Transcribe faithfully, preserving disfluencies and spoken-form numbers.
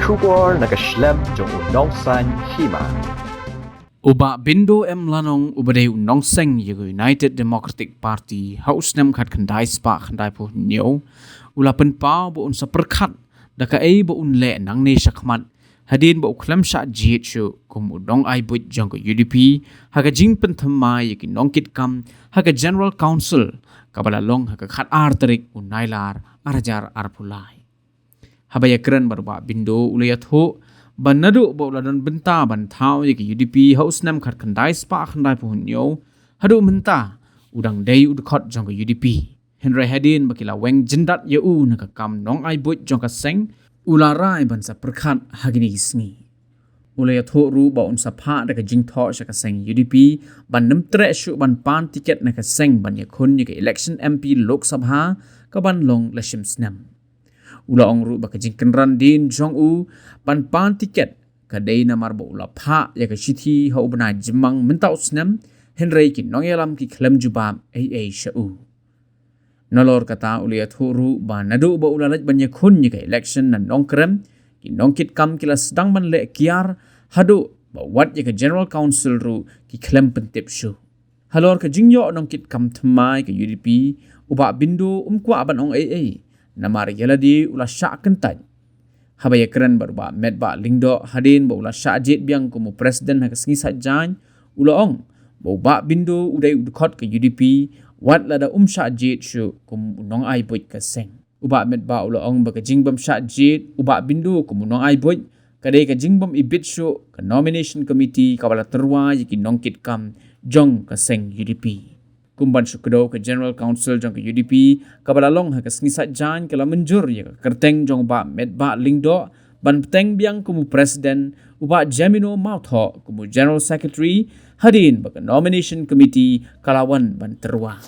Khubor na ka shlem jong u Nongsaiñ Hima. U Bah Bindo M Lanong uba dei u nongseng ïa ka United Democratic Party ha u snem khatkhyndai spah khyndaiphew hynñiew u la pynpaw ba un sa pyrkhat da kaei ba un leh nangne shakhmat hadien ba u khlem shah jied shuh kum u nongai buit jong ka U D P ha ka jingpynthymmai ïa ki nongkitkam ha ka General Council kaba la long ha ka khatar tarik u Nailar arhajar arphew lai. Haba ïakren bad u Bah Bindo u la ïathuh ba naduh ba u la don bynta ban thaw ïa ka U D P ha u snem khatkhyndai spah khyndaiphew hynñiew haduh mynta u dang dei u dkhot jong ka U D P. Hynrei hadien ba ki la weng jyndat ïa u na ka kam nongai buit jong ka seng u la rai ban sa pyrkhat ha kine ki sngi. U la ïathuh ruh ba un sa phah da ka jingthoh sha ka seng U D P ban nym treh shuh ban pan tiket na ka seng ban ïakhun ïa ka election M P Lok Sabha ka ban long la shim snem. U la ong ruh ba ka jingkynran dien jong u ban pan tiket ka dei namar ba u la phah ïa ka shithi ha u bnai Jymmang mynta u snem, hynrei ki nongïalam ki khlem jubab ei ei sha u. Nalor kata u la ïathuh ruh ba naduh ba u la leit ban ïakhun ïa ka election na Nongkrem, ki nongkitkam ki la sdang ban leh kiar haduh ba wat ïa ka General Council ruh ki khlem pyntip shuh. Halor ka jingïoh nongkitkam thymmai ka U D P, u Bah Bindo um kwah ban ong ei ei namar ïa lade u la shah kyntait. Haba ïakren bad u Bah Metbah Lyngdoh hadien ba u la shah jied biang kum u president ha ka sngi Saitjaiñ, u la ong ba u Bah Bindo u dei u dkhot ka U D P wat lada um shah jied shuh kum u nongai buit ka seng. U Bah Metbah u la ong ba ka jingbym shah jied u Bah Bindo kum u nongai buit ka dei ka jingbym ibit shuh ka nomination committee kaba la tyrwa ïa ki nongkitkam jong ka seng U D P. Kum ban shu kdew, ka General Council jong ka U D P kaba la long ha ka sngi Saitjaiñ ka la mynjur ïa ka kyrteng jong u Bah Metbah Lyngdoh ban bteng biang kum u president, u Bah Jemino Mawthoh kum u general secretary, hadien ba ka nomination committee ka la wan ban tyrwa.